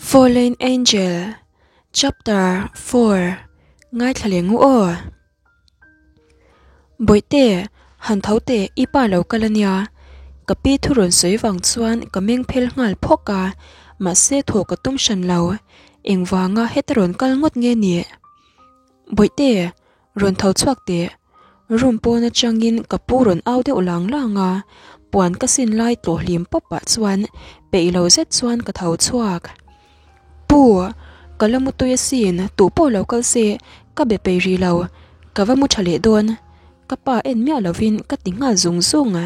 Fallen Angel Chapter 4 Ngaithla leh ngu aw. Bawihte, han tho teh i pa lo kal ania. Ka pi thu rawn sawi vang chuan ka meng phel nghal phawk a, mahse thaw ka tum hran lo. Engvanga heta rawn kal ngawt nge ni? Bawihte, rawn tho chhuak teh. Room pawn atangin ka pu rawn au deuh lang lang a, puan ka sin lai tlawh hlim pawp pah chuan peih lo zet chuan ka tho chhuak. Pu, ka la mu tui asin, tu pawh lo kal se, ka be peih rih lo, ka va mu tha leh dawn. Ka pa en miah lovin ka ti nghal zung zung a.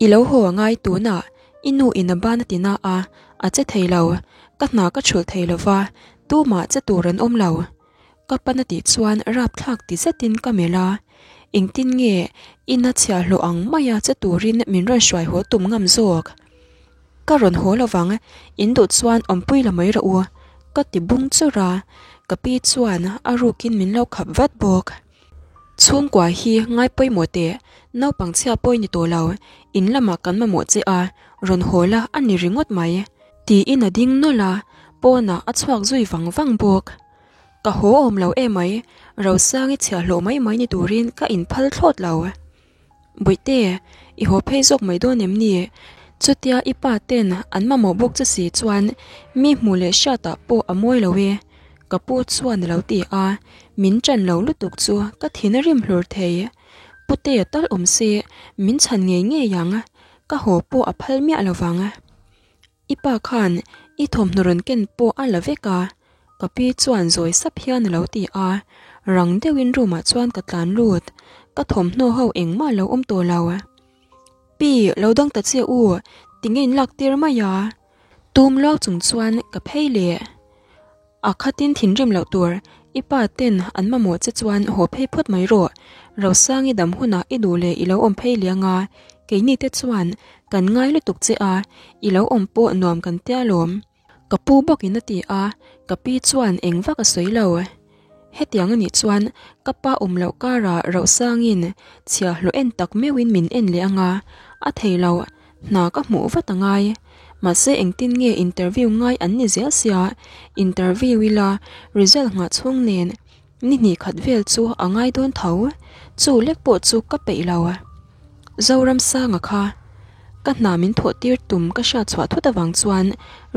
I lo haw a ngai tunah i nu in a ban a ti na a, a che thei lo, ka hna ka chhulh thei lova, tumah che tur an awm lo. Ka pan a tih chuan rapthlak ti zetin ka melh a, engtin nge ina chhiahhlawh ang maia che turin min rawn hruai haw tum ngam zawk? Ka rawn haw lovang, in duh chuan awmpui la mai rawh u, ka ti bung churh a, ka pi chuan a rukin min lo khap vat bawk. Chhungkua hi ngai pawimawh teh, naupang chhia pawi ni tawh lo, in lamah kan mamawh che a, rawn haw la a ni ringawt mai, tiin a ding nawlh a, pawnah a chhuak zui vang vang bawk. Ka haw awm lo emai, Rosangi chhiahhlawh mai mai ni turin ka inphal thlawt lo. Bawihte, i haw phei zawk mai dawn em ni? Chutia i pa ten an mamawh bawk che si chuan mi hmuh leh hriatah pawh a mawi lo e, ka pu chuan a lo ti a, min ṭan lo lutuk chu ka thin a rim hlur thei. Putea tal awm se min chhan ngei ngei ang, ka haw pawh a phal miah lo vang. I pa khan i thawmhnaw rawn ken pawh a la vek a, ka pi chuan zawi sap hian a lo ti a, rang deuhin room ah chuan ka tlan lut, ka thawmhnaw ho engmah lo awm tawh lo. Pi, lo dang ta che u, tinge in lak tir mai a? Tum luau chung chuan ka phei leh. A khatin thinrim loh tur, i pa ten an mamawh che chuan haw phei phawt mai rawh. Rosangi dam hunah i duh leh i lo awm phei liang a, keini te chuan kan ngai lutuk che a, i lo awm pawh nuam kan tia lawm. Ka pu bawkin a ti a, ka pi chuan eng vak a sawi lo. Hetiang anih chuan ka pa awm loh karah Rosangin chhiahhlawh en tak meuhin min en leh anga, a thei lo. Hna ka hmuh vat a ngai. Mahse engtin nge interview ngai an ni zel sia, interview ila result nghah chhung nen ni hnih khat vel chu a ngai dawn tho, chu lek pawh chu ka peih lo. Zoramsanga kha ka hna min thawh tir tum ka hriat chhuah thut avang chuan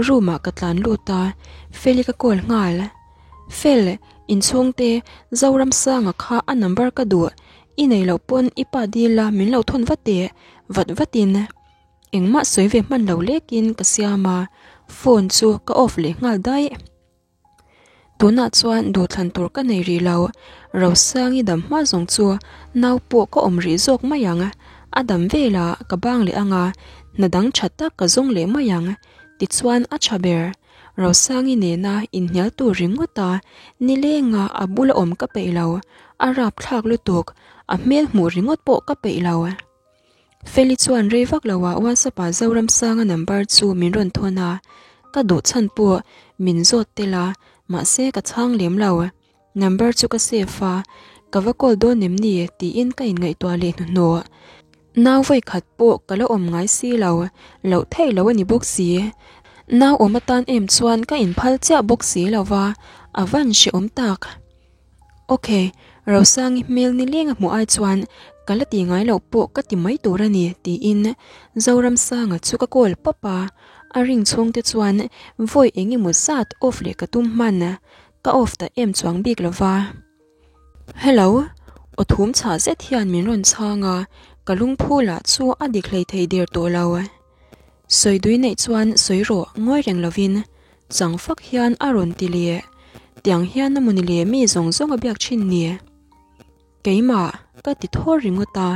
room ah ka tlan lut a, Feli ka call nghal. Fel, inchhungte Zoramsanga kha a number ka duh I nei loh pawn i pa dil a min lo thawn vat teh, vat vatin engmah sawi ve hman lo lekin ka siam a, phone chu ka off leh nghal daih. Tunah chuan duhthlan tur ka nei rih lo, Rosangi dam hma zawng chu nau pawh ka awm rih zawk mai ang, a dam velah ka bang leh ang a, hna dang tha tak ka zawng leh mai ang, tichuan a tha ber. Rosangi nena inhnial tur ringawt a, nilenga a bula awm ka peih lo, a rapthlak lutuk, a hmel hmuh ringawt pawh ka peih lo. Feli chuan rei vak loah WhatsApp ah Zoramsanga number chu min rawn thawn a, ka duh chhan pawh min zawt tel a, mahse ka chhang lem lo. Number chu ka save a, ka va call dawn em ni tiin ka inngaihtuah leh hnuhnawh. Nau vawikhat pawh ka la awm ngai si lo, loh theih lo a ni bawk si. Nau awm atan em chuan ka inphal chiah bawk si lo va, a van hrehawm tak. Ok, Rosangi hmel nileng a hmuh ai chuan ka la ti ngai loh pawh ka ti mai tur a ni tiin Zoramsanga chu ka call pawp a, a ring chhungte chuan vawi eng emaw zat off leh ka tum hman. Ka off ta em chuang bik lo va. Hello, aw thum chhah zet hian min rawn chhang a, ka lungphu lah chu a dik hlei thei der tawh lo. Sawi dui neih chuan sawi rawh ngawi reng lovin chang fak hian a rawn ti leh. Tiang hian a mawni leh mi zawng zawng a biak thin ni. Keimah ka ti thaw ringawt a.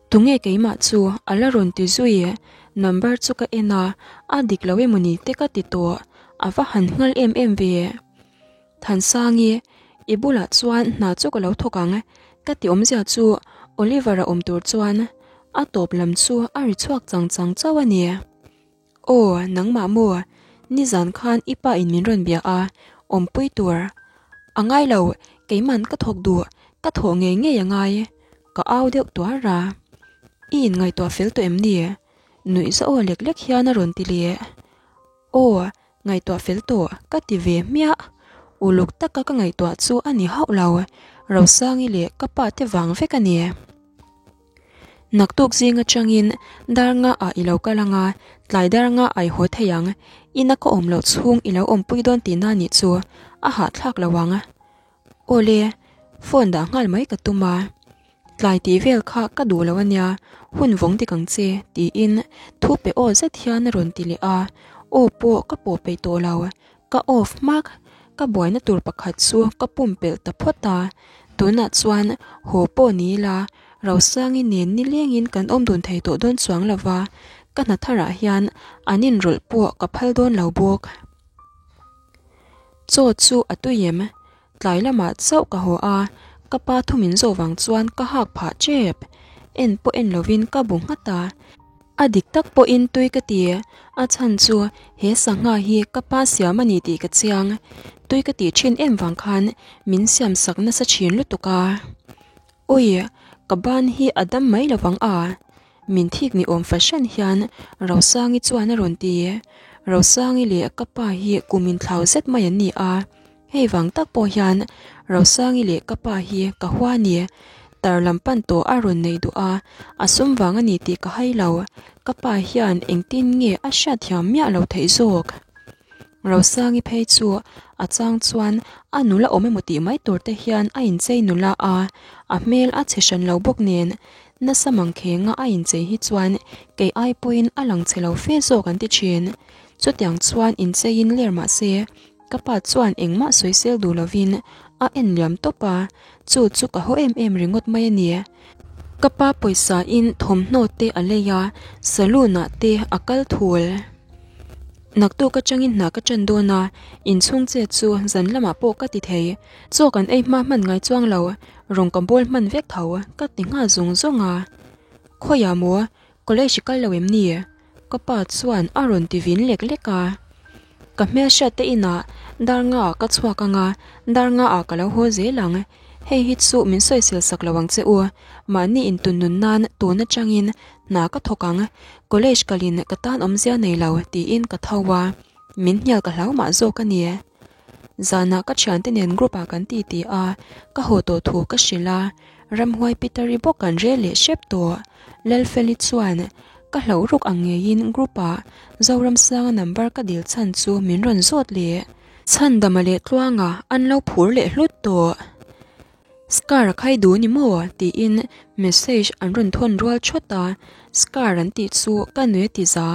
Tunge keimah chu a la rawn ti zui? Number chu ka en a, a dik lo emawni te ka ti tawh, a va han nghal em em ve. Thansangi, i bulah chuan hna chu ka lo thawk ang, ka ti awmzia chu Oliver-a awm tur chuan a tawp lam chu a ri chhuak chang chang chauh a ni. Aw, nangmah maw? Nizan khan i pa in min rawn bia a, awmpui tur. A ngai lo, keiman ka thawk duh, ka thawh ngei ngei a ngai. Ka au deuh tuar a. I inngaihtuah fel tawh em ni? Nuih za aw lek lek hian a rawn ti leh. Aw, Ngaihtuah fel tawh ka ti ve hmiah. Uluk taka ka ngaihtuah chu a ni hauh lo, Rosangi leh ka pa te vang vek a ni. Naktuk zing atangin dar nga ah i lo kal anga, tlai dar nga ah i haw thei ang. Ina ka awm loh chhung i lo awmpui dawn tihna nih chu a hahthlak lo ang. Awle, phone dah nghal mai ka tum a. Tlai tih vel kha ka duh lo ania, hun vawng dik ang che, tiin thu pe aw zet hian a rawn ti leh a. Aw pawh ka pawh peih tawh lo, ka off hmak. Ka buaina tur pakhat chu ka pumpelh ta phawt a. Tunah chuan haw pawh ni ila, Rosangi nen nilengin kan awm dun thei tawh dawn chuang lo va, ka hna tharah hian an inrawlh pawh ka phal dawn lo bawk. Chaw chu a tui em? Tlai lamah chauh ka haw a, ka pa thu min zawh vang chuan ka hak phah tep. En pawh en lovin ka bu nghat a. A dik tak pawhin tui ka ti, a chhan chu he sangha hi ka pa siam a ni tih ka chiang. Tui ka tih thin em vang khan min siam sak nasa thin lutuk a. Awi, ka ban hi a dam mai lovang a? Min thik ni awm fahran hian Rosangi chuan a rawn ti. Rosangi leh ka pa hi kum inthlau zet mai an ni a, hei vang tak pawh hian Rosangi leh ka pa hi ka hua ni. Tar lam pan tawh a rawn nei duh a, a sum vang a ni tih ka hai lo. Ka pa hian engtin nge a hriatthiam miah lo theih zawk? Rosangi phei chu a chang chuan a nula awm emaw tih mai tur te hian a inchei nula a, a hmel a chhe hran lo bawk nen nasa mangkhenga a inchei hi chuan kei ai pawhin a lang chhe lo fe zawk an ti thin. Chutiang chuan incheiin ler mah se ka pa chuan engmah sawisel duh lovin a en liam tawp a, chu chu ka haw em em ringawt mai a ni. Ka pa pawisa in thawmhnaw te a lei a, saloon ah te a kal thul. Naktuk atangin hna ka tan dawn a, inchhung che chu zan lamah pawh ka ti thei. Chaw kan ei hma hman ngai chuang lo, rawng ka bawl hman vek tho ka ti nghal zung zung a. Khawiah maw, college i kal lo em ni? Ka pa chuan a rawn ti vin lek lek a. Ka hmelhriat te inah dar nga ah ka chhuak ang a, dar nga ah ka lo haw zel ang. Hei hi chu min sawisel sak lo ang che u. Mahni intun nun nan tun atangin hna ka thawk ang. College kalin ka tan awmzia nei lo tiin ka tho a, min hnial ka hlau mah zawk a ni. Zanah ka thiante nen group ah kan ti ti a, ka haw tawh thu ka hrilh a, ramhuai Peter-i bawk kan rel leh hrep tawh. Lalfeli chuan ka hlauh ruk ang ngeiin group ah Zoramsanga number ka dil chhan chu min rawn zawt leh. Chhandama leh Tluanga an lo phur leh hlut tawh. Scar a khai duh ni maw? tiin message an rawn thawn rual thawt a, Scar an tih chu ka nui a ti za.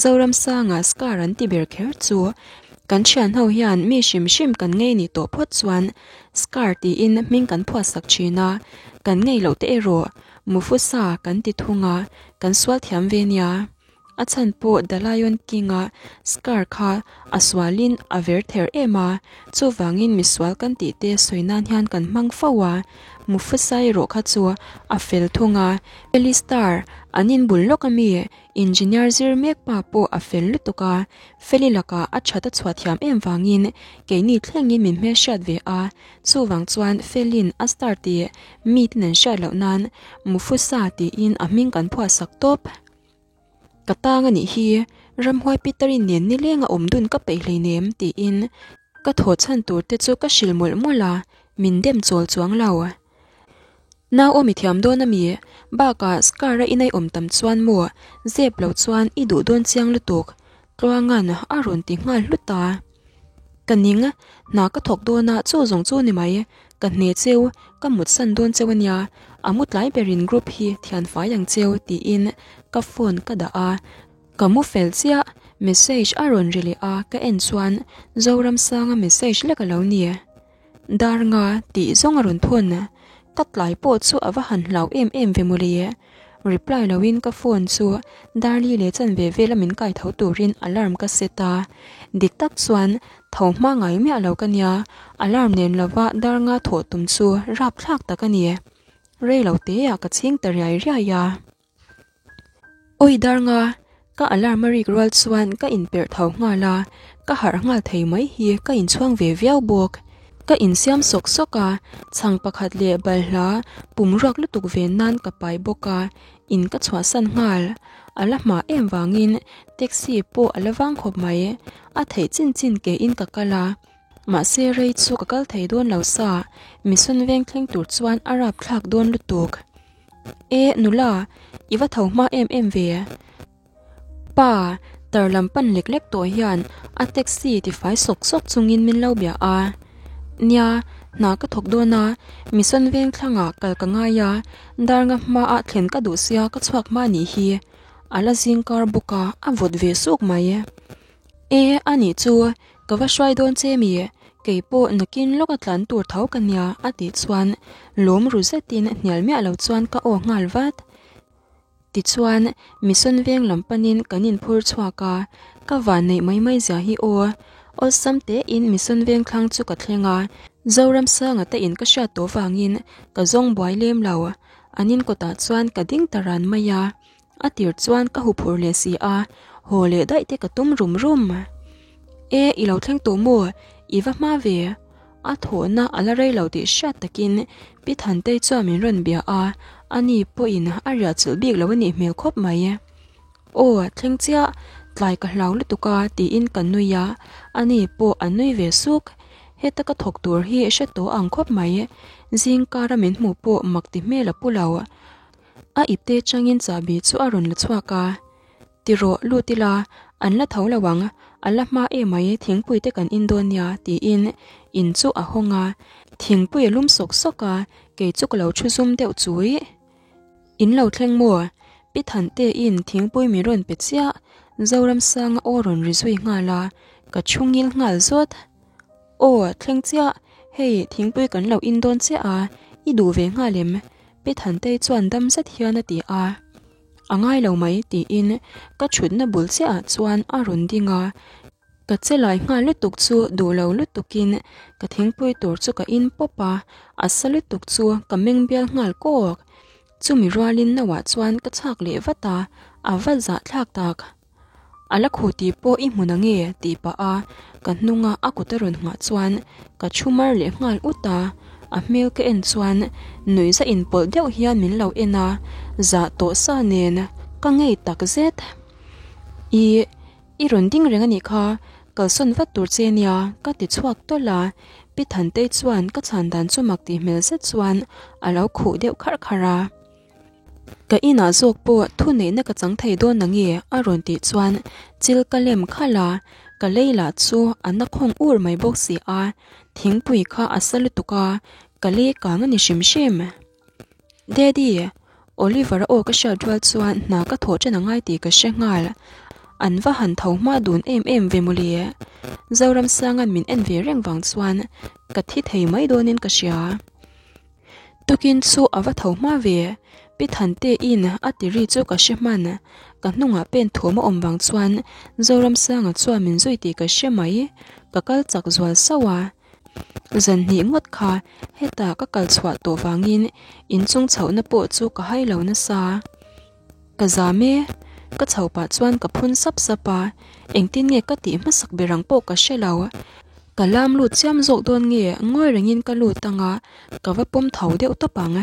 Zoramsanga Scar an ti ber kher chu kan thian ho hian mi hrim hrim kan ngei nih tawh phawt chuan Scar tiin hming kan phuahsak thin a, kan ngei loh te erawh Mufusa kan ti thung a, kan sual thiam ve nia. A chhan pawh The Lion King-a Scar kha a sualin a ver ther em a, chuvangin misual kan tih te sawi nan hian kan hmang fo a. Mufasa erawh kha chu a fel thung a, Feli Star an inbul lawk ami Engineer zir mek pa pawh a fel lutuk a, Feli lakah a that a chhuah thiam em vangin keini thlengin min hmelhriat ve a, chuvang chuan Felin a star tih miten an hriat loh nan Mufasa tiin a hming kan phuahsak tawp. Ka tang a nih hi, ramhuai Peter-in nen nileng a awm dun ka peih hleinem tiin ka thaw chhan tur te chu ka hrilh mawlh mawlh a, min dem chawl chuang lo. Nau awm i thiam dawn a mi? Bakah Scar-a inai awm tam chuan maw zep lo chuan i duh dawn chiang lutuk Tluanga'n a rawn ti nghal hlut a. Ka ning, hna ka thawk dawn a chu zawng chu ni mai, ka hne cheu, ka mutsan dawn cheu a nia, a mu tlai berin group hi thian fai ang cheu tiin ka phone ka dah a, ka mu fel chiah, message a rawn ri leh a ka en chuan Zoramsanga message lek a lo ni. Dar nga tih zawng a rawn thawn. Ka tlai pawh chu a va han hlau em em ve mawle. Reply loin ka phone chu Darli leh chanve vela min kai tho turin alarm ka set a. Dik tak chuan tho hma ngai miah lo ka nia, alarm nen lova dar nga thawh tum chu rapthlak tak a ni. Rei lo teah ka chhing ta riai riai a. Awi Darnga, ka alarm a rik rual chuan ka inperh tho nghal a, ka harh nghal thei mai hi ka inchhuang ve viau bawk. Ka insiam sawk sawk a, chhang pakhat leh balhla pum ruak lutuk ve nan ka pai bawk a, In ka chhuahsan nghal. A la hma em vangin taxi pawh a la vang khawp mai. A theih chin chin ke in ka kal a. Mahse rei chu ka kal thei dawn lo sa, mission veng thleng tur chuan a rap thlak dawn lutuk. E nula, i va tho hma em em ve. Pa, tar lam pan lek lek tawh hian a taxi tifai sawk sawk chungin min lo bia a. Nia, hna ka thawk dawn a, mission veng thlangah kal ka ngai a, dar nga hmaah thlen ka duh sia ka chhuak hma nih hi. A la zingkar bawk a, a vawt ve suk mai. E, a nih chu, ka va hruai dawn che mi, kei pawh nakin lawk a tlan tur tho ka nia a tih chuan lawm ru zetin hnial miah lo chuan ka aw nghal vat. Tichuan, Mission veng lam panin kan inphur chhuak a, ka van neih mai mai zia hi aw. Awlsam tein Mission veng thlang chu ka thleng a, Zoramsanga te in ka hriat tawh vangin ka zawng buai lem lo. An in kawtah chuan ka ding ta ran mai a. A tir chuan ka huphur leh si a, haw leh daih te ka tum rum rum. E, i lo thleng tawh maw? I va hma ve. A thawhna a la rei lo tih hriat takin Pi Thantei chuan min rawn bia a, ani pawhin a riah chilh bik lo a nih hmel khawp mai. Aw, thleng chiah, tlai ka hlau lutuk a tiin ka nui a, ani pawh a nui ve suk. Heta ka thawk tur hi hre tawh ang khawp mai. Zingkara min hmuh pawh mak ti hmel a pu lo. A ipte changin chahbi chu a rawn la chhuak a, Ti rawh, lut ila, an la tho lo ang, a la hma emai thingpui te kan in dawn nia tiin in chu a hawng a, thingpui a lum sawk sawk a, kei chu ka lo thu zum deuh chui. In lo thleng maw? Pi Thante in thingpui min rawn pe chiah, Zoramsanga aw rawn ri zui nghal a, ka thu ngil nghal zawt. Aw, thleng chiah, hei thingpui kan lo in dawn chiah a, i duh ve nghal em? Pi Thantei chuan dam zet hian a ti a. A ngai lo mai tiin ka thutna bul chiah ah chuan a rawn ding a, ka che lai nghal lutuk chu duh lo lutukin ka thingpui tur chu ka in pawp a, a sa lutuk chu ka meng bial nghal kawk. Chumi rualin no ah chuan ka chhak leh vat a, a va zahthlak tak. A la khuh tih pawh i hmun ange tih pah a ka hnunga a kut a rawn nghah chuan ka thu mar leh nghal ut a, a hmel ka en chuan nuihza inpawlh deuh hian min lo en a, zah tawh sa nen ka ngei tak zet. I i rawn ding reng a nih kha, kalsawn vat tur che nia ka ti chhuak tawlh a, Pi Thantei chuan ka chhan dan chu mak tih hmel zet chuan a lo khuh deuh kharh kharh a. Ka inah zawk pawh thu neihna ka chang thei dawn na nge a rawn tih chuan chil ka lem khalh a, ka lei lah chu a na khawng ur mai bawk si a, thingpui kha a sa lutuk a, ka lei kang a ni hrim hrim. Daddy! Oliver-a aw ka hriat rual chuan hna ka thawh ṭan a ngai tih ka hre nghal. An va han tho hma dun em em ve mawle. Zoramsanga'n min en ve reng vang chuan ka thi thei mai dawnin ka hria. Tukin chu a va tho hma ve, Pi Thante in a ti ri chu ka hre hman. Ka hnungah pen thawm a awm vang chuan Zoramsanga chuan min zui tih ka hre mai, ka kal chak zual sauh a. Zan hnih ngawt kha hetah ka kal chhuah tawh vangin inchung chhohna pawh chu ka hai lo nasa. Ka zam e, ka chho pah chuan ka phun sap sap a, engtin nge ka tih hmasak ber ang pawh ka hre lo. Ka lam lut chiam zawk dawn nge ngawi rengin ka lut ang a, ka va pawm tho deuh tawp ang.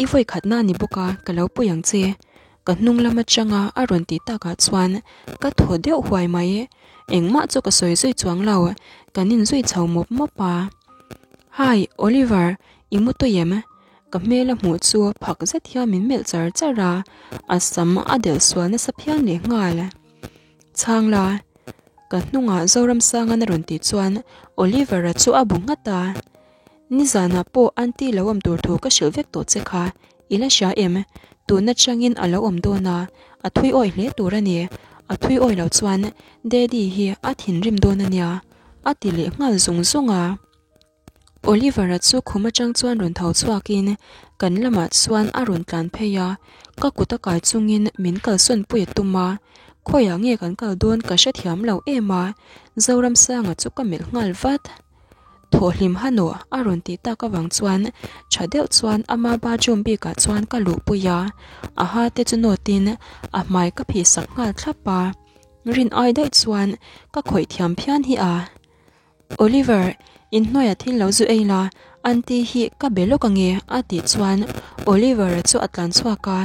I vawi khatna a ni bawk a, ka lo pui ang che. Ka hnung lam atanga a rawn tih takah chuan ka thaw deuh huai mai. Engmah chu ka sawi zui chuang lo, kan inzui chho mawp mawp a. Hi, Oliver, i mu tawih em? Ka hmel a hmuh chu phak zet hian min melh char char a, a sam a delh sual nasa phian leh nghal. Chhang la, ka hnungah Zoramsanga'n a rawn tih chuan Oliver-a chu a bu nghat a. Nizanah pawh aunty lo awm tur thu ka hrilh vek tawh che kha, i la hria em? Tun atangin a lo awm dawn a, a thui awi hle tur a ni. A thui awi lo chuan Daddy hi a thinrim dawn a nia, a ti leh nghal zung zung a. Oliver-a chu khum atang chuan rawn tho chhuakin kan lamah chuan a rawn tlan phei a, ka kut a kai chungin min kalsawn pui a tum a, khawiah nge kan kal dawn ka hrethiam lo em a, Zoramsanga chu ka melh nghal vat. Thawhhlim Hano a rawn tih tak avang chuan tha deuh chuan ama bathroom bikah chuan ka luhpui a, a ha te chu nawtin a hmai ka phihsak nghal thlap a, rin ai daih chuan ka khawih thiam phian hi a. Oliver, inhnuaiah thil lo zu ei la, aunty hi ka be lawk ange a tih chuan Oliver-a chu a tlan chhuak a.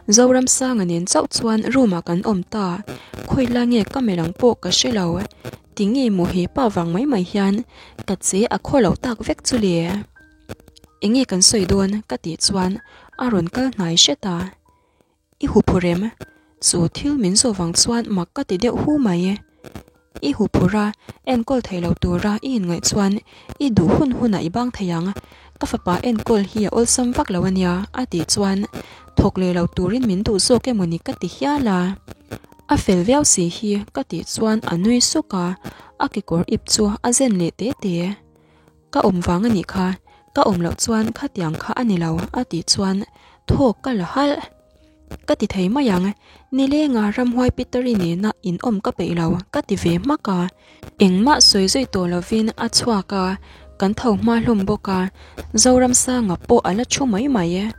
Zoramsanga nen chauh chuan room ah kan awm ta, khawilai nge ka melh ang pawh ka hre lo. Tinge maw he pa vang mai mai hian ka che a khaw lo tak vek chu le? Enge kan sawi dawn ka tih chuan a rawn kal hnai hret a. I huphurh em? Chu thil min zawh vang chuan mak ka ti deuh hu mai. I huphurh a, enkawl thei lo tura i inngaih chuan i duh hun hunah i bang thei ang. Ka fapa enkawl hi a awlsam vak lo ania a tih chuan thawk leh lo turin min duh zawk emawni ka ti hial a. A fel viau si hi ka tih chuan a nui suk a, a kekawr ip chu a zen leh te te. Ka awm vang a nih kha, ka awm loh chuan khatiang kha a ni lo a tih chuan thawk ka la halh. Ka ti thei mai ang, nilenga ramhuai Pitari nena inawm ka peih lo ka ti ve hmak a. Engmah sawi zui tawh lovin a chhuak a, kan tho hma hlawm bawk a, Zoramsanga pawh a la thu mai mai.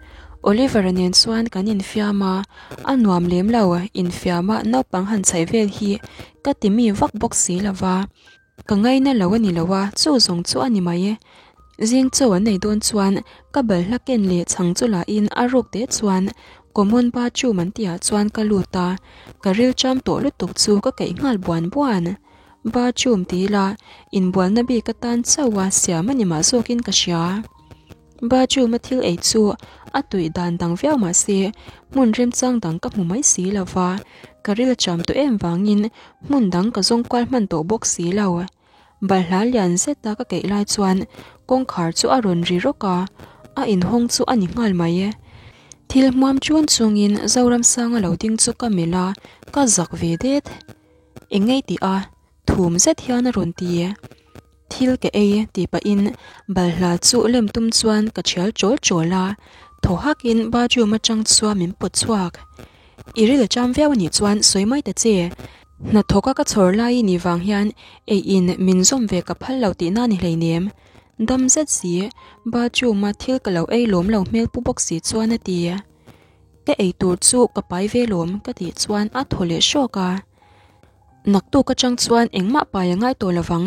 Oliver-a nen chuan kan infiam a, a nuam lem lo, infiama naupang han chhaih vel hi ka ti mi vak bawk si lo va. Ka ngaina lo a ni lo a, chu zawng chu a ni mai e. Zing chaw an nei dawn chuan ka balhla ken leh chhang chu lahin a ruk te chuan common bathroom an tihah chuan ka lut a, ka rilcham tawh lutuk chu ka keih nghal buan buan. Bathroom ti ila inbualna bik atan chauha siam a ni mah zawkin ka hria. Bathroom a thil ei chu a tui dan dang viau mah se hmun remchang dang ka hmu mai si lo va, ka ril cham tawh em vangin hmun dang ka zawng kual hman tawh bawk si lo. Balhla lian zeta ka keih lai chuan kawngkhar chu a rawn ri rawk a, a inhawng chu a ni nghal mai. Thil hmuam chun chungin Zoramsanga lo ding chu ka melh a, ka zak ve det. Eng ngei tih a, thum zet hian a rawn ti. Thil ka ei tih pahin balhla chu lem tum chuan ka thial chawl chawl a, thaw hakin bathroom atang chuan min pawt chhuak. I ril a cham viau anih chuan sawi mai ta che. Hnathawka ka chhawr lai i nih vang hian ei in min zawm ve ka phal lo tihna ni hleinem. Dam zet si, bathroom a thil ka lo ei lawm lo hmel pu bawk si chuan a ti. Ka ei tur chu ka pai ve lawm ka tih chuan a thaw leh hrawk a. Naktuk atang chuan engmah pai a ngai tawh lovang.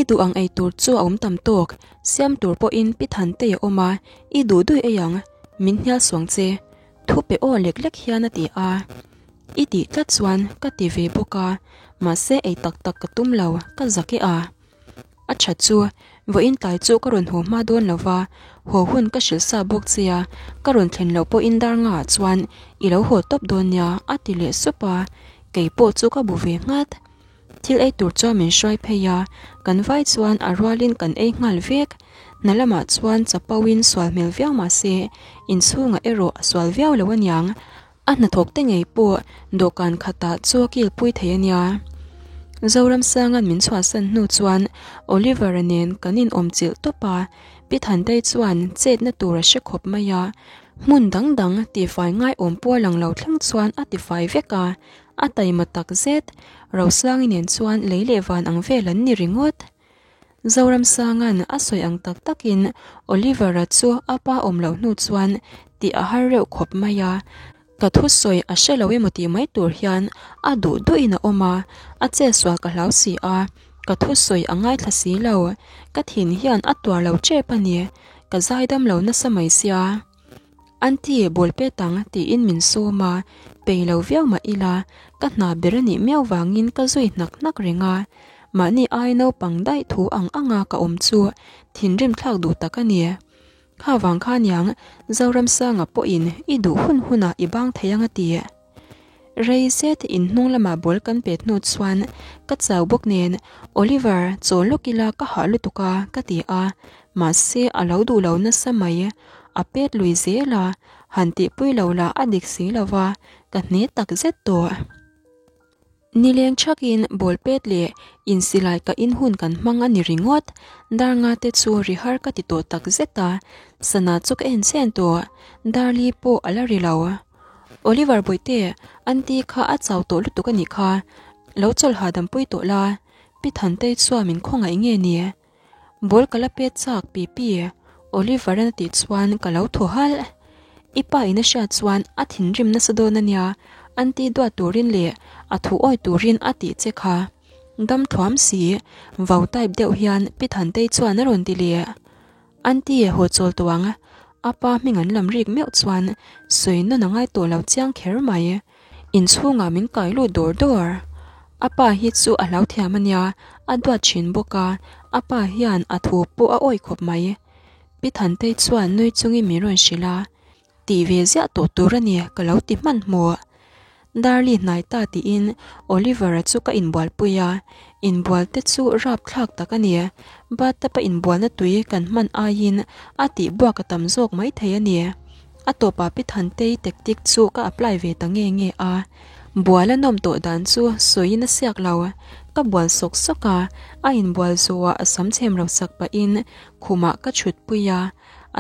I duh ang ei tur chu a awm tam tawk. Siam tur pawhin pi Thantei a awm a, i duh duih ei ang. Min hnial suang che. Thu pe aw lek lek hian a ti a. I tih tlat chuan ka ti ve bawk a, mahse ei tak tak ka tum lo, ka zak e a. A tha chu, vawiin tlai chu ka rawn haw hma dawn lo va, haw hun ka hrilh sa bawk che a, ka rawn thlen loh pawhin dar ngaah chuan i lo haw tawp dawn nia a ti leh sup a, kei pawh chu ka bu ve nghat. Thil ei tur chuan min hruai phei a, kan vai chuan a rualin kan ei nghal vek. Hna lamah chuan chapo in sual hmel viau mah se, inchhungah erawh a sual viau lo aniang. A hnathawk te ngei pawh dawhkan khatah chaw kilpui thei a nia. Zoramsanga'n min chhuahsan hnu chuan Oliver-a nen kan inawm chilh tawp a, Pi Thantei chuan chetna tur a hre khawp mai a, hmun dang dang tifai ngaiawm pawh a lang lo thleng chuan a tifai vek a, a taima tak zet. Rosangi nen chuan lei leh van ang vel an ni ringawt. Zoramsanga'n a sawi ang tak takin Oliver-a chu a pa awm loh hnu chuan tih a har reuh khawp mai a, ka thusawi a hre lo emaw tih mai tur hian a duh duhin a awm a, a chetsual ka hlau si a, ka thusawi a ngaithla si lo, ka thin hian a tuar lo tep a ni, ka zaidam lo nasa mai sia. Aunty, bawl pet ang, tiin min sawm a, pei lo viau mah ila, ka hna ber a nih miau vangin ka zui hnak hnak reng a. Mahni ai naupang daih thu ang anga ka awm chu thinrim thlak duh tak a ni. Kha vang kha niang, Zoramsanga pawhin i duh hun hunah i bang thei ang a ti. Rei zet in hnung lamah ball kan pet hnu chuan ka chau bawk nen Oliver chaw lawk ila ka hah lutuk a ka ti a, mahse a lo duh lo nasa mai, a pet lui zel a, han tihpui lo lah a dik si lo va, ka hne tak zet tawh. Nileng thakin ball pet leh insilai ka in hun kan hmang a ni ringawt, dar nga te chu ri har ka ti tawh tak zet a, sana chu ka en chen tawh, Darli pawh a la ri lo. Oliver Bawihte, Aunty kha a chau tawh lutuk a nih kha, lo chawlh hahdam pui tawh la, Pi Thantei chuan min khawngaih nge ni? Ball ka la pet chak pi pi, Oliver-an a tih chuan ka lo thaw halh. I pa in a hriat chuan a thinrim nasa dawn a nia, Aunty duat turin leh a thu awi turin a tih che kha. Dam thuam si, vau type deuh hian Pi Thantei chuan a rawn ti leh. Aunty haw chawl tawh ang. A pa hming an lam rik meuh chuan sawi nawn a ngai tawh lo chiang kher mai. Inchhungah min kai lut dawr dawr. A pa hi chu a hlau thiam a nia, a duat thin bawk a, a pa hian a thu pawh a awih khawp mai. Pi Thantei chuan nui chungin min rawn hrilh a, Tih ve ziah tawh tur a ni ka lo ti hmanhmawh. Darli hnai ta tiin Oliver-a chu ka inbualpui a, inbual te chu rapthlak tak a ni. Bathtub-a inbualna tui kan hman aiin a tihbuak a tam zawk maithei a ni. A tawpah Pi Thantei tactic chu ka apply ve ta nge nge a. Bual a nawm tawh dan chu sawiin a siak lo. Ka bual sawk sawk a, a inbual zawhah a sam chhem ro sak pahin khumah ka chhutpui a.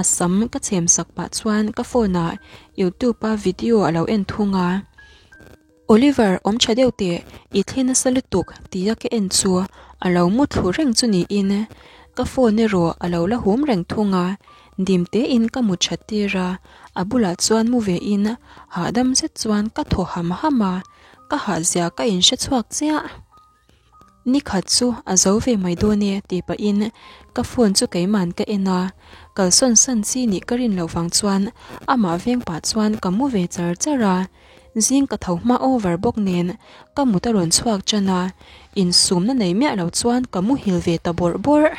A sam ka chhem sak pah chuan ka phone ah youtube a video a lo en thung a. Oliver awm tha deuh teh i thli nasa lutuk tia ka en chu a lo mu thlu reng chu niin ka phone erawh a lo la hum reng thung a. Dim tein ka mu that tir a, a bulah chuan mu ve in hahdam zet chuan ka thaw ham ham a, ka hahzia ka inhre chhuak chiah. Ni khat chu a zo ve mai dawn e tih pahin ka phone chu keiman ka en a, kalsawn san chi nih ka rin loh vang chuan amah veng pah chuan ka mu ve char char a, zing ka tho hma over bawk nen ka mut a rawn chhuak tan a, insumna nei miah lo chuan ka muhil ve ta bawrh bawrh.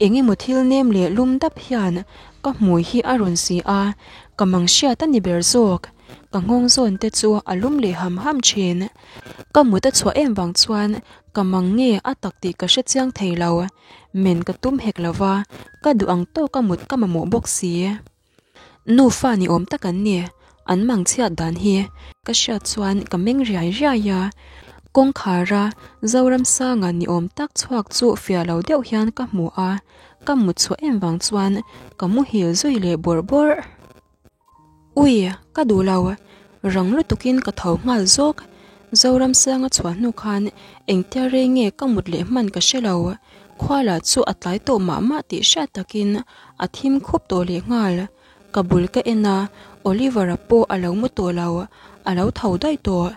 Eng emaw thil nem leh lum dap hian ka hmui hi a rawn si a, ka mang hriat a ni ber zawk. Ka nghawng zawn te chu a lum leh ham ham thin. Ka mut a chhuah em vang chuan ka mang nge a tak tih ka hre chiang thei lo. Men ka tum hek lo va, ka duh ang tawka mut ka mamawh bawk si. Nufa ni awm tak an ni, an mang chhiat dan hi. Ka hriat chuan ka meng riai riai a, kawngkhara Zoramsanga ni awm tak chhuak chu fiah lo deuh hian ka hmu a, ka mut chhuah em vang chuan ka muhil zui leh bawrh bawrh. Ui, ka duh lo. Rang lutukin ka tho nghal zawk. Zoramsanga chhuah hnu khan engtia rei nge ka mut leh hman ka hre lo. Khuala chu a tlai tawh mah mah tih hriat takin a thim khup tawh leh nghal. Ka bul ka en a, Oliver-a pawh a lo mu tawh lo, a lo tho daih tawh.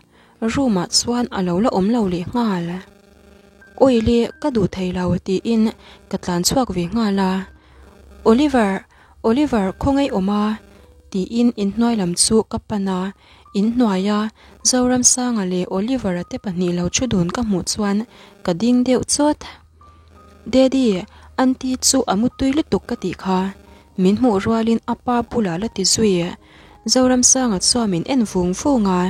Room-ah chuan a lo la awm lo leh nghal. Awile, ka duh thei lo tiin ka tlan chhuak ve nghal a. Oliver! Oliver khawngaih awm a? tiin inhnuai lam chu ka pan a, inhnuaia Zoramsanga leh Oliver-a te pahnih lo thu dun ka hmuh chuan ka ding deuh chawt. Daddy, Aunty chu a mutui lutuk ka tih kha. Min hmuh rualin a pa bulah la ti zui. Zoramsanga chuan min en vung vung a.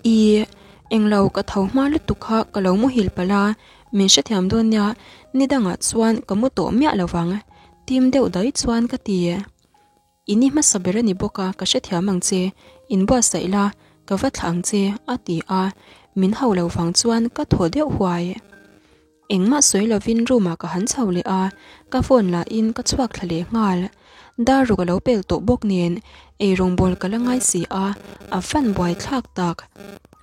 Ih, englo ka tho hma lutuk kha ka lo muhil palh a, min hrethiam dawn nia, nidangah chuan ka mu tawh miah lo vang. Tim deuh dai chuan ka ti. I ni hmasa ber a ni bawk a, ka hrethiam ang che, inbuatsaih la, ka va thlah ang che, a ti a, min hau lo vang chuan ka thaw deuh huai. Engmah sawi lovin room ah ka han chho leh a, ka phone lahin ka chhuak thla leh nghal. Dar ruk a lo pel tawh bawk nen, eirawngbawl ka la ngai si a, a fan buai thlak tak.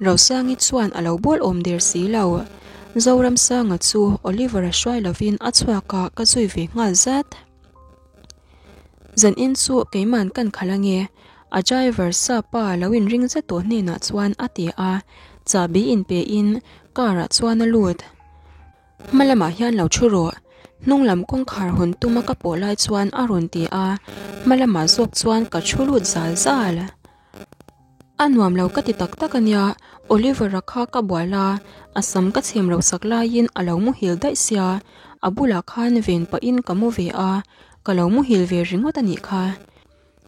Rosangi chuan a lo bawl awm der si lo. Zoramsanga chu Oliver-a hruai lovin a chhuak a, ka zui ve nghal zat. Zanin chu keiman kan khalh ange, a driver sa pa lo inring zet tawh hnenah chuan a ti a, chahbi inpe in car ah chuan a lut. Hma lamah hian lo thu rawh, hnung lam kawngkhar hawn tuma ka pawh lai chuan a rawn ti a, hma lamah zawk chuan ka thu lut zal zal. A nuam lo ka ti tak tak a nia, Oliver-a kha ka bual a, a sam ka chhem ro sak laiin a lo muhil daih sia, a bulah khan ven pahin ka mu ve a, ka lo muhil ve ringawt a nih kha.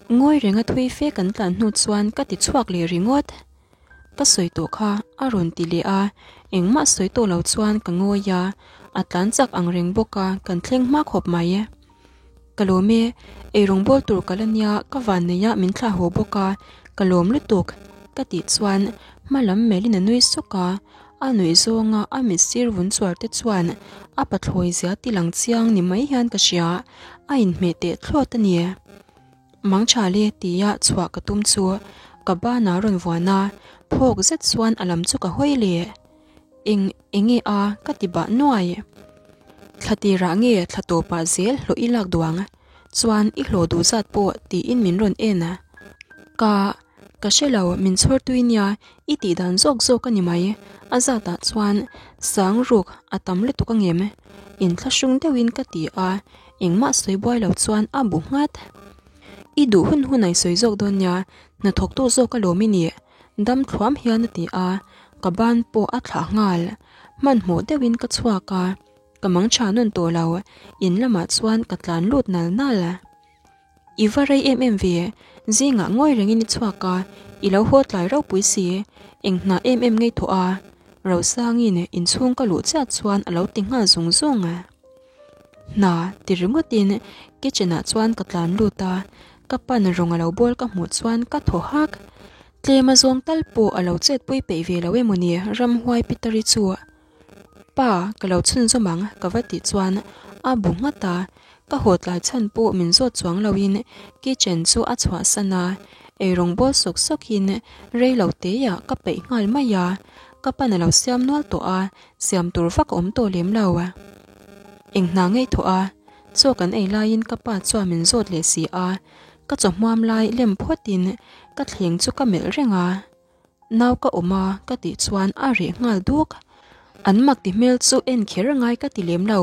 Ngawi renga thui fe kan tlan hnu chuan ka ti chhuak leh ringawt. Ka sawi tawh kha a rawn ti leh a, engmah sawi tawh lo chuan ka ngawi a, a tlan chak ang reng bawk a, kan thleng hma khawp mai. Ka lawm e, eirawng bawl tur ka la nia ka van nei a min thlah haw bawk a, ka lawm lutuk ka tih chuan hma lam melhin a nui sawk a, a nuih zawnga a mit sir vun chuar te chuan a pathlawi zia ti lang chiang ni mai hian ka hria, a inhmeh teh thlawt a ni. Mangchhale tia chhuah ka tum chu ka banah rawn vuan a, phawk zet chuan a lam chu ka hawi leh. Eng enge a ka ti bah nuai. Thla tirah nge thla tawpah zel hlawh i lak duang chuan i hlawh duh zat pawh tiin min rawn en a. Ka ka hre lo min chhawr tui nia i tih dan zawk zawk a ni mai. A zatah chuan sang ruk a tam lutuk a ngem. Inthlahrung deuhin ka ti a. Engmah sawi buai lo chuan a bu nghat. I duh hun hun a i sawi zawk dawn nia, hnathawktu zawk alawm i nih. Dam thluam hian a ti a, ka ban pawh a thlah nghal. Hmanhmawh deuhin ka chhuak a, ka mang tha nawn tawh lo, in lamah chuan ka tlan lut nal nal. I va rei em em ve, zingah ngawi rengin i chhuak a, i lo haw tlai ropui si, eng hna em em ngei thawh a? Rosangin inchhung ka luh chiah chuan a lo ti nghal zung zung. Hna ti ringawtin kitchen ah chuan ka tlan lut a, ka pan rawng a lo bawl ka hmuh chuan ka thaw hak. Tlem a zawng tal pawh a lo chetpui peih ve lo emawni ramhuai Peter-i chu. Pa, ka lo chhunzawm ang ka va tih chuan a bu nghat a, ka haw tlai chhan pawh min zawt chuang loin kitchen chu a chhuahsan a, eirawng bawl sawk sawkin rei lo teiah ka peih nghal mai a, ka pan a lo siam nual tawh a, Siam tur vak a awm tawh lem lo. Eng hna ngei thawh a, chaw kan ei laiin ka pa chuan min zawt leh si a, ka chaw hmuam lai lem phawtin ka thleng chu ka melh reng a. Nau ka awm a ka tih chuan a reh nghal duk. An mak ti hmel chu en kher ngai ka ti lem lo.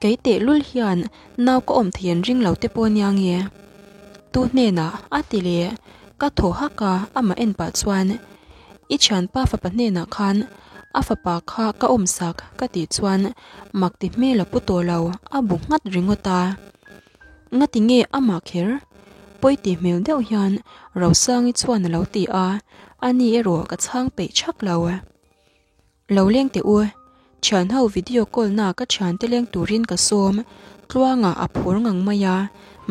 Kei tehlul hian nau ka awm thei an ring lo te pawh nia nge. Tu hnenah a ti leh ka thaw hak a, amah en pah chuan I thianpa fapa hnenah khan a fapa kha ka awmsak ka tih chuan mak ti hmel a pu tawh lo, a bu nghat ringawt a. Ngati nge amah kher? Pawi ti hmel deuh hian Rosangi chuan a lo ti a, ani erawh ka chhang peih chhak lo. Lo leng teh u, thianho video call na ka thiante leng turin ka sawm, Tluanga a phur ngang mai a,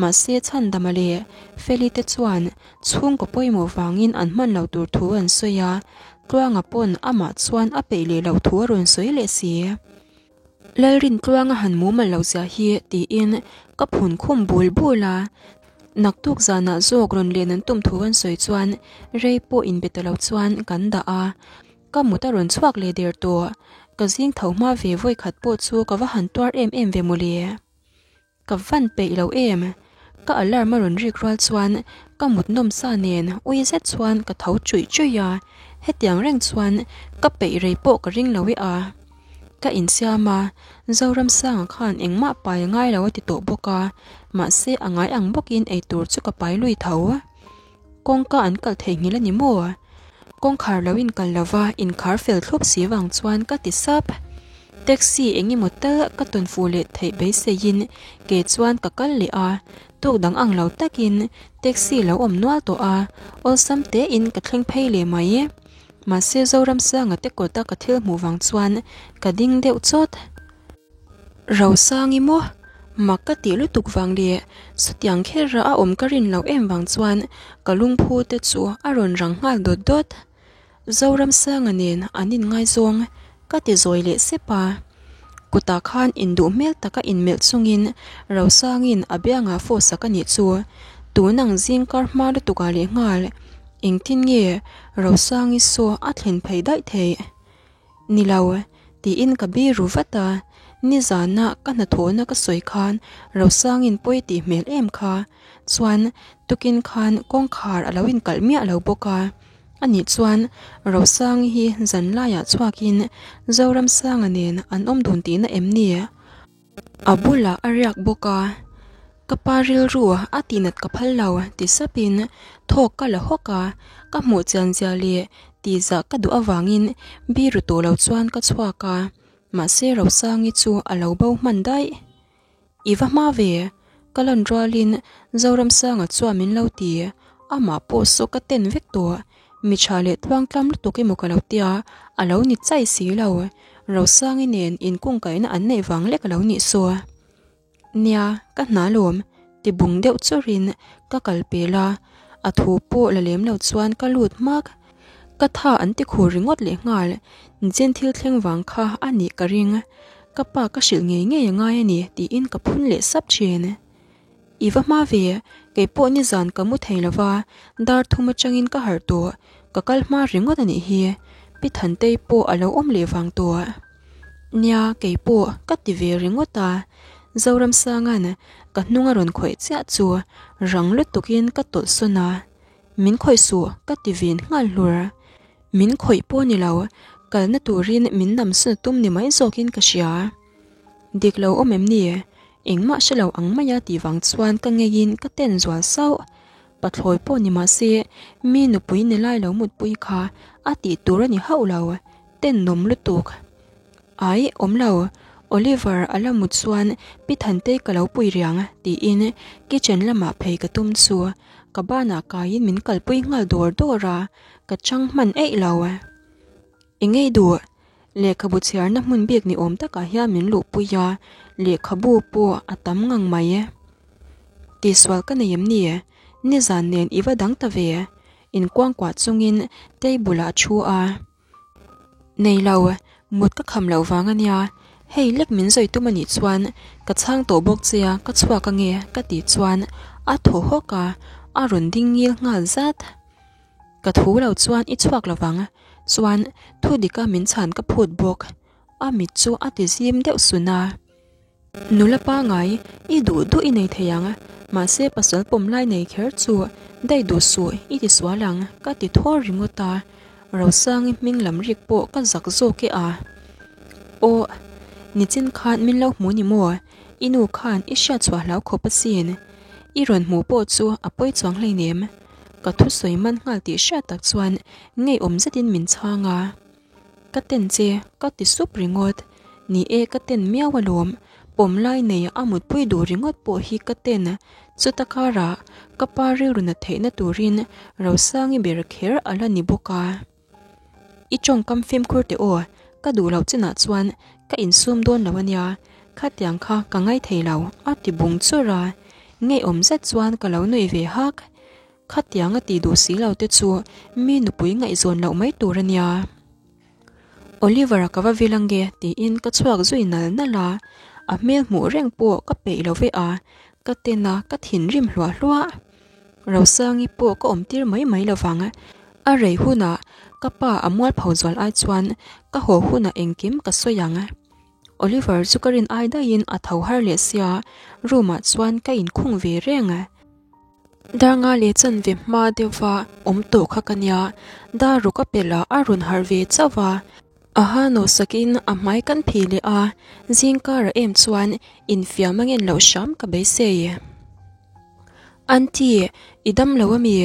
mahse Chhandama leh Feli te chuan chhungkaw pawimawh vangin an hman lo tur thu an sawi a, Tluanga pawn amah chuan a peih leh loh thu a rawn sawi leh si. Lalrin Tluanga han mumal lo zia hi tiin ka phun khum bul bul a, naktuk zanah zawk rawn len an tum thu an sawi chuan rei pawh inbe ta lo chuan kan dah a. Ka mut a rawn chhuak leh der tawh. Ka zing tho hma ve vawi khat pawh chu ka va han tuar em em ve mawle. Ka van peih lo em. Ka alarm a rawn rik rual chuan ka mut nawm sa nen ui zet chuan ka tho chuih chuih a, hetiang reng chuan ka peih rei pawh ka ring lo e a. Ka insiam a, Zoramsanga khan engmah pai a ngai lo a ti tawh bawk a, mahse a ngai ang bawkin eitur chu ka pai lui tho. Kawngka an kalh theihnghilh a ni maw? Kawngkhar lo inkal lova inkhar fel thlup si vang chuan ka ti sap. Taxi eng emaw tal ka tawn fuh leh theih beiseiin ke chuan ka kal leh a, tuk dang ang lo takin taxi lo awm nual tawh a, awlsam tein ka thleng phei leh mai. Mahse Zoramsanga te kawta ka thil hmuh vang chuan ka ding deuh chawt. Rosangi maw? Mak ka tih lutuk vang leh sutiang kher a awm ka rin loh em vang chuan ka lungphu te chu a rawn rang nghal dawt dawt. Zoramsanga nen an inngaizawng ka ti zawi leh sep a. Kutah khan induh hmel taka inmelh chungin Rosangi'n a biangah fawhsak a nih chu tun ang zing kar hma lutukah leh nghal engtin nge Rosangi saw a thlen phei daih theih? Ni lo, tiin ka bi ru vat a, nizana ka hnathawhna ka sawi khan Rosangin pawi tih hmel em kha, chuan tukin khan kawngkhar a lo inkalh miah lo bawk a, anih chuan Rosangi hi zanlaiah chhuakin Zoramsanga nen an awm dun tihna em ni? A bulah a riak bawk a, ka pa rilru a tihnat ka phal lo ti sapin thawk ka la hawk a, ka hmuh chian zia leh tihzah ka duh avangin biru tawh lo chuan ka chhuak a, mahse Rosangi chu a lo bo hman daih. I va hma ve, ka lan rualin Zoramsanga chuan min lo ti, amah pawh saw ka ten vek tawh, Mi tha leh tluangtlam lutuk emaw ka lo tia, a lo ni chai si lo. Rosangi nen inkungkaihna an neih vang lek a lo nih saw. Nia, ka hna lawm, ti bung deuh chawrin ka kal pel a, a thu pawh la lem lo chuan ka lut hmak. Ka tha an ti khur ringawt leh nghal, Jen thil thleng vang kha a nih ka ring. Ka pa ka hrilh ngei ngei a ngai a ni tiin ka phun leh sap thin. I va hma ve, kei pawh nizan ka mu thei lo va, dar thum atangin ka harh tawh, ka kal hma ringawt a nih hi, Pi Thantei pawh a lo awm leh vang tawh. Nia, kei pawh ka ti ve ringawt a, Zoramsanga'n ka hnung a rawn khawih chiah chu rang lutukin ka tawlh sawn a, Min khawih suh ka ti vin nghal hlur. Min khawih pawh ni lo, kalna turin min namsawn a tum ni mai zawkin ka hria. Dik lo awm em ni? Engmah hre lo ang maia tih vang chuan ka ngeiin ka ten zual sauh. Pathlawi pawh ni mah se mi nupui ni lai lo mutpui kha a tih tur a ni hauh lo, tennawm lutuk. Ai, awm lo, Oliver a la mut chuan Pi Thantei ka lo pui riang tiin kitchen lamah phei ka tum chu ka banah kaiin min kalpui nghal dawr dawr a, ka chang hman eih lo. Engei duh? Lehkhabu chhiarna hmun bik ni awm takah hian min luhpui a, lehkhabu pawh a tam ngang mai. Tihsual ka nei em ni? Nizan nen i va dang ta ve? Inkuangkuah chungin table ah a thu a. Nei lo, mut ka kham loh vang a nia. Hei lek min zawi tum a nih chuan ka chhang tawh bawk che a, ka chhuak ange ka tih chuan a thaw hawk a, a rawn ding ngil nghal zat. Ka thu lo chuan i chhuak lo vang, chuan thu dika min chhan ka phut bawk. A mit chu a ti zim deuh sun a. Nula pangai, i duh duh i nei thei ang, mahse pasal pawm lai nei kher chu daih duh suh i ti sual ang ka ti thaw ringawt a, Rosangi hming lam rik pawh ka zak zawk e a. Aw, nichin khan min lo hmu ni maw? I nu khan i hriat chhuah hlau khawp asin. I rawn hmuh pawh chu a pawi chuang hleinem. Ka thusawi man nghal tih hriat tak chuan ngeiawm zetin min chhang a. Ka ten che, ka ti sup ringawt. Ni e, ka ten miau alawm. Pawm lai nei a mutpui duh ringawt pawh hi ka ten. Chuta karah ka pa rilru nat theihna turin Rosangi ber kher a la ni bawk a. I tawngkam fimkhur teh aw, ka duh loh chinah chuan ka insum dawn lo ania, khatiang kha ka ngaithei lo, a ti bung chur a. Ngeiawm zet chuan ka lo nui ve hak. Khatiang a tih duh si lo te chu mi nupui ngaihzawn loh mai tur a nia. Oliver-a ka va vil ange tiin ka chhuak zui nal nal a, a hmel hmuh reng pawh ka peih lo ve a, ka ten a, ka thinrim hluah hluah. Rosangi pawh ka awm tir mai mai lovang. A rei hunah ka pa a mualpho zual ai chuan ka haw hunah engkim ka sawi ang. Oliver chu ka rin ai daihin a tho har leh sia, room ah chuan ka inkhung ve reng. Darnga leh chanve hma deuhva awm tawh kha ka nia, dar ruk a pelh a, a rawn harh ve chauh va. A ha nawh sakin a hmai kan phih leh a, zingkara em chuan infiam a ngen loh hram ka beisei. Aunty, i dam lo ami?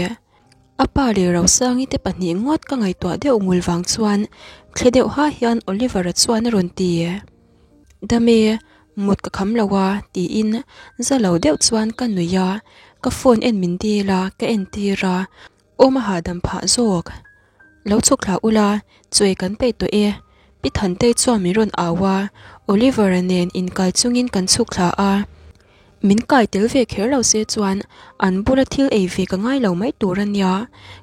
A pa leh Rosangi te pahnih ngawt ka ngaihtuah deuh ngul vang chuan thle deuh ha hian Oliver-a chuan a rawn ti. Dame, mut ka kham lo a, tiin za lo deuh chuan ka nuih a, ka phone en min dil a, ka entir a, awm a hahdam phah zawk. Lo chhuk thla ula, chawi kan peih tawh e. Pi Thantei chuan min rawn au a, Oliver-a nen inkal chungin kan chhuk thla a. Min kai tel ve kher lo se chuan an bula thil ei ve ka ngai lo mai tur a nia,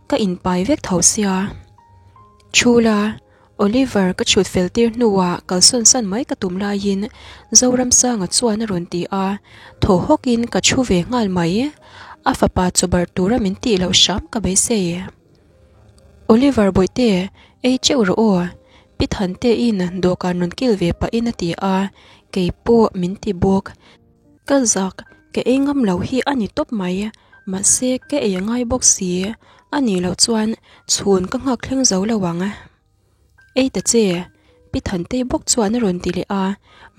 ka inpai vek tho sia. Chhula, Oliver ka chhut fel tir hnuah kalsawn san mai ka tum laiin Zoramsanga chuan a rawn ti a, thaw hawkin ka thu ve nghal mai. A fapa chawbarh tura min tih loh hram ka beisei. Oliver Bawihte, ei teuh rawh aw. Pi Thantein dawhkan rawn kil ve pahin a ti a, kei pawh min ti bawk. Ka zak, ka ei ngam lo hi a ni tawp mai, mahse ka ei a ngai bawk si, a nih loh chuan chhun ka nghak thleng zo lo ang. Ei ta che, Pi Thantei bawk chuan a rawn ti leh a,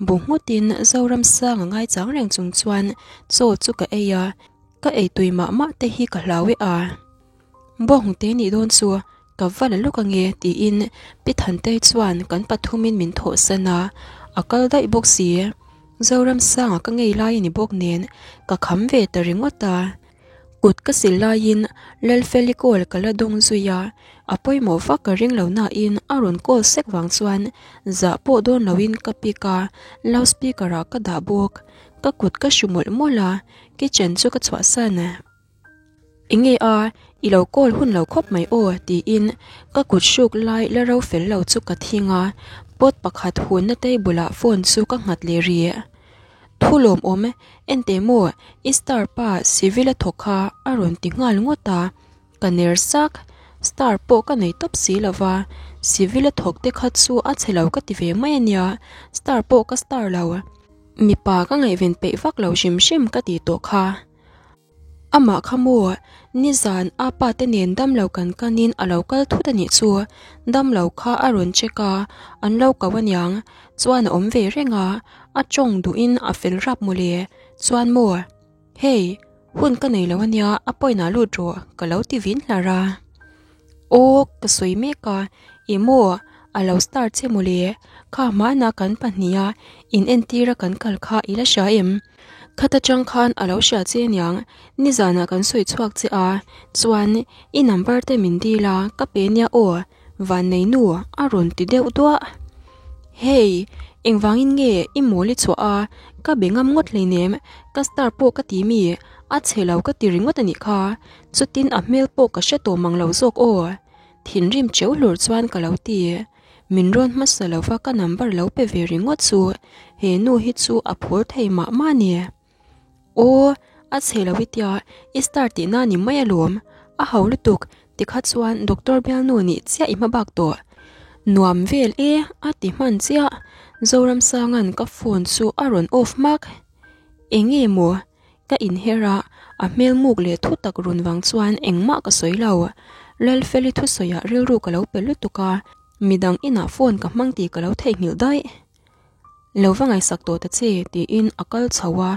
bu nghutin Zoramsang a ngaichang reng chung chuan chaw chu ka ei a, ka ei tui mah mah te hi ka hlau e a. Bawngte nih dawn chu ka va la lawk ange tiin Pi Thantei chuan kan pathumin min thawh san a, a kal daih bawk si. Zoramsanga ka ngei lai a ni bawk nen ka kham ve ta ringawt a. Kut ka sil laiin Lalfeli call ka la dawng zui a, a pawimawh vak ka ring lo nain a rawn call sek vang chuan zah pawh dawn loin ka pick a, loudspeaker ah ka dah bawk. Ka kut ka hru mawlh mawlh a, kitchen chu ka chhuahsan. Enge a, i lo call hun lo khawp mai aw tiin ka kut hruk lai la ro fel lo chu ka thing a, pot pakhat hunna table ah phone chu ka nghat leh rih. Thu lawmawm, enteh maw i star pa civil a thawk kha a rawn ti nghal ngawt a, ka ner sak, star pawh ka nei tawp si lova, civil a thawk te kha chu a chhe lo ka ti ve mai ania, star pawh ka star lo. Mipa ka ngaihven peih vak lo hrim hrim ka ti tawh kha. Amah kha maw? Nizan a pa te nen damlo kan kanin a lo kal thut a nih chu. Damlo kha a rawn check a, an lo ko aniang. Chuan a awm ve reng a, a tawng duhin a fel rap mawle. Chuan maw? Hei, hun ka nei lo ania, a pawinah lut rawh ka lo ti vin hlar a. Aw, ka sawi mek a, ih maw, a lo star che mawle, kha hmana kan pahniha in entira kan kal kha i la hria em? Khata tang khan a lo hria che aniang, nizanah kan sawi chhuak che a, chuan i number te min dil a, ka pe nia aw, vannei nu a rawn ti deuh duah. Hei, engvangin nge i mawl i chhuah a, ka be ngam ngawt hleinem, ka star pawh ka ti mi, a chhe lo ka ti ringawt a nih kha, Chutin a hmel pawh ka hre tawh mang lo zawk aw. Thinrim cheu hlur chuan ka lo ti. Min rawn hmasa lova ka number lo pe ve ringawt chu he nu hi chu a phur thei mah mah ni. Aw, a chhe lo i tia, i star tihna ni mai alawm. A ho lutuk, tikha chuan doctor bialnu nih chiah i hma bak tawh. Nuam vel e, a ti hman chiah. Zoramsanga'n ka phone chu a rawn off hmak. Enge maw? Ka inher a, a hmel muk leh thu tak run vang chuan engmah ka sawi lo. Lalfeli thusawiah rilru ka lo pe lutuk a, midang inah phone ka hmang tih ka lo theihnghilh daih. Lo va ngaihsak tawh ta che tiin a kal chho a,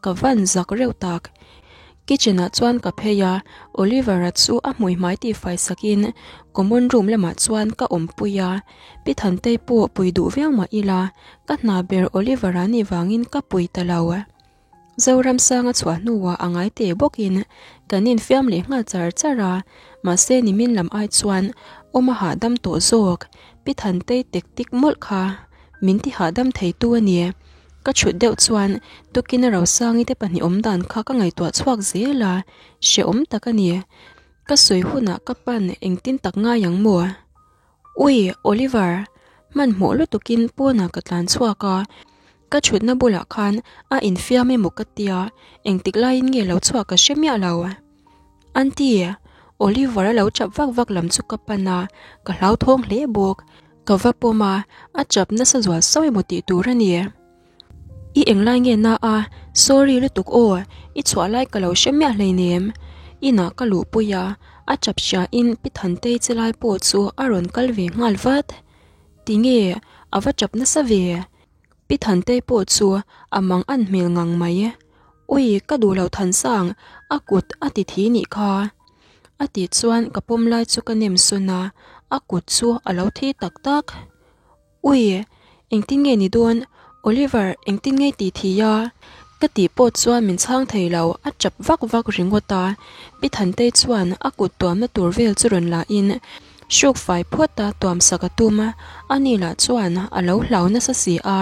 ka van zak reuh tak. Kitchen ah chuan ka phei a, Oliver-a chu a hmui hmai tihfai sakin common room lamah chuan ka awmpui a, Pi Thantei pawh pui duh viau mah ila, ka hna ber Oliver-a nih vangin ka pui ta lo. Zoramsanga chhuah hnuah a ngai teh bawkin kan infiam leh nghal char char a, mahse nimin lam ai chuan awm a hahdam tawh zawk. Pi Thantei tek tik mawlh kha min ti hahdam theitu a ni. Ka chhut deuh chuan tukin a Rosangi te pahnih awm dan kha ka ngaihtuah chhuak zel a, hrehawm tak a ni. Ka sawi hunah ka pan engtin tak ngai ang maw? Ui, Oliver! Hmanhmawh lutukin pawnah ka tlan chhuak a, ka thutna bulah khan a infiam emaw ka tia, engtik laiin nge lo chhuak ka hre miah lo. Aunty, Oliver a lo chap vak vak lam chu ka pan a, ka hlauthawng hle bawk. Ka va pawm a, a chap nasa zual sauh emaw tih tur a ni. I englai nge na a, sorry lutuk aw, i chhuah lai ka lo hre miah hleinem. Inah ka luhpui a, a chap hria in Pi Thantei che lai pawh chu a rawn kal ve nghal vat. Tinge, a va chap nasa ve. Pi Thantei pawh chu a mang an hmel ngang mai. Ui, ka duh lo Thansang, a kut a ti thi nih kha. A tih chuan ka pawm lai chu ka nem sawn a, a kut chu a lo thi tak tak. Ui, engtin nge ni dawn? Oliver, engtin nge tih thih a? Ka tih pawh chuan min chhang thei lo, a tap vak vak ringawt a. Pi Thantei chuan a kut tuamna tur vel chu rawn la in hruk fai phawt a tuam sak a tum a, ani lah chuan a lo hlau nasa si a.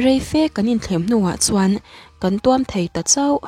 Rei fe kan inthlem hnuah chuan kan tuam thei ta chauh.